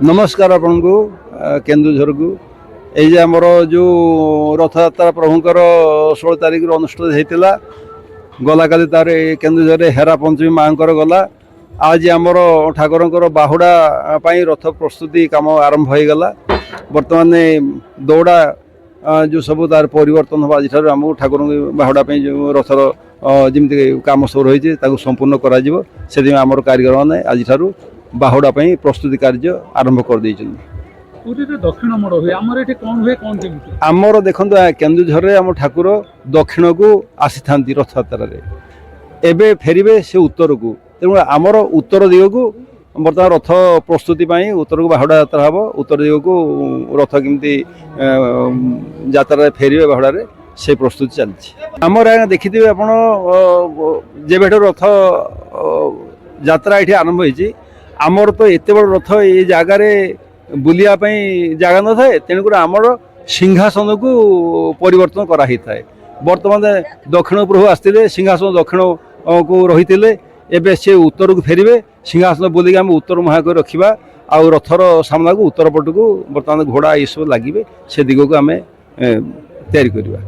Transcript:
ନମସ୍କାର ଆପଣଙ୍କୁ କେନ୍ଦୁଝରକୁ। ଏଇ ଯେ ଆମର ଯେଉଁ ରଥଯାତ୍ରା ପ୍ରଭୁଙ୍କର 16 ତାରିଖରୁ ଅନୁଷ୍ଠିତ ହେଇଥିଲା, ଗଲାକାଲି ତାର ଏ କେନ୍ଦୁଝରରେ ହେରା ପଞ୍ଚମୀ ମାଆଙ୍କର ଗଲା। ଆଜି ଆମର ଠାକୁରଙ୍କର ବାହୁଡ଼ା ପାଇଁ ରଥ ପ୍ରସ୍ତୁତି କାମ ଆରମ୍ଭ ହୋଇଗଲା। ବର୍ତ୍ତମାନ ଦୌଡ଼ା ଯେଉଁ ସବୁ ତାର ପରିବର୍ତ୍ତନ ହେବ। ଆଜିଠାରୁ ଆମକୁ ଠାକୁରଙ୍କ ବାହୁଡ଼ା ପାଇଁ ଯେଉଁ ରଥର ଯେମିତି କାମ ସବୁ ରହିଛି, ତାକୁ ସମ୍ପୂର୍ଣ୍ଣ କରାଯିବ। ସେଥିପାଇଁ ଆମର କାରିଗରମାନେ ଆଜିଠାରୁ ବାହୁଡ଼ା ପାଇଁ ପ୍ରସ୍ତୁତି କାର୍ଯ୍ୟ ଆରମ୍ଭ କରିଦେଇଛନ୍ତି। ପୁରୀରେ ଦକ୍ଷିଣ ମୋଡ଼ ହୁଏ, ଆମର ଏଠି କ'ଣ ହୁଏ, କ'ଣ କେମିତି? ଆମର ଦେଖନ୍ତୁ, କେନ୍ଦୁଝରରେ ଆମ ଠାକୁର ଦକ୍ଷିଣକୁ ଆସିଥାନ୍ତି ରଥଯାତ୍ରାରେ। ଏବେ ଫେରିବେ ସେ ଉତ୍ତରକୁ। ତେଣୁ ଆମର ଉତ୍ତର ଦିଗକୁ ବର୍ତ୍ତମାନ ରଥ ପ୍ରସ୍ତୁତି ପାଇଁ ଉତ୍ତରକୁ ବାହୁଡ଼ା ଯାତ୍ରା ହେବ। ଉତ୍ତର ଦିଗକୁ ରଥ କେମିତି ଯାତ୍ରାରେ ଫେରିବେ ବାହୁଡ଼ାରେ, ସେ ପ୍ରସ୍ତୁତି ଚାଲିଛି ଆମର। ଆଜ୍ଞା, ଦେଖିଥିବେ ଆପଣ, ଯେବେଠୁ ରଥ ଯାତ୍ରା ଏଠି ଆରମ୍ଭ ହେଇଛି, ଆମର ତ ଏତେ ବଡ଼ ରଥ ଏଇ ଜାଗାରେ ବୁଲିବା ପାଇଁ ଜାଗା ନଥାଏ। ତେଣୁକରି ଆମର ସିଂହାସନକୁ ପରିବର୍ତ୍ତନ କରାହେଇଥାଏ। ବର୍ତ୍ତମାନ ଦକ୍ଷିଣ ପ୍ରଭୁ ଆସିଥିଲେ, ସିଂହାସନ ଦକ୍ଷିଣକୁ ରହିଥିଲେ। ଏବେ ସେ ଉତ୍ତରକୁ ଫେରିବେ। ସିଂହାସନ ବୁଲିକି ଆମେ ଉତ୍ତର ମୁହାଁ କରି ରଖିବା ଆଉ ରଥର ସାମ୍ନାକୁ ଉତ୍ତର ପଟକୁ ବର୍ତ୍ତମାନ ଘୋଡ଼ା ଏସବୁ ଲାଗିବେ, ସେ ଦିଗକୁ ଆମେ ତିଆରି କରିବା।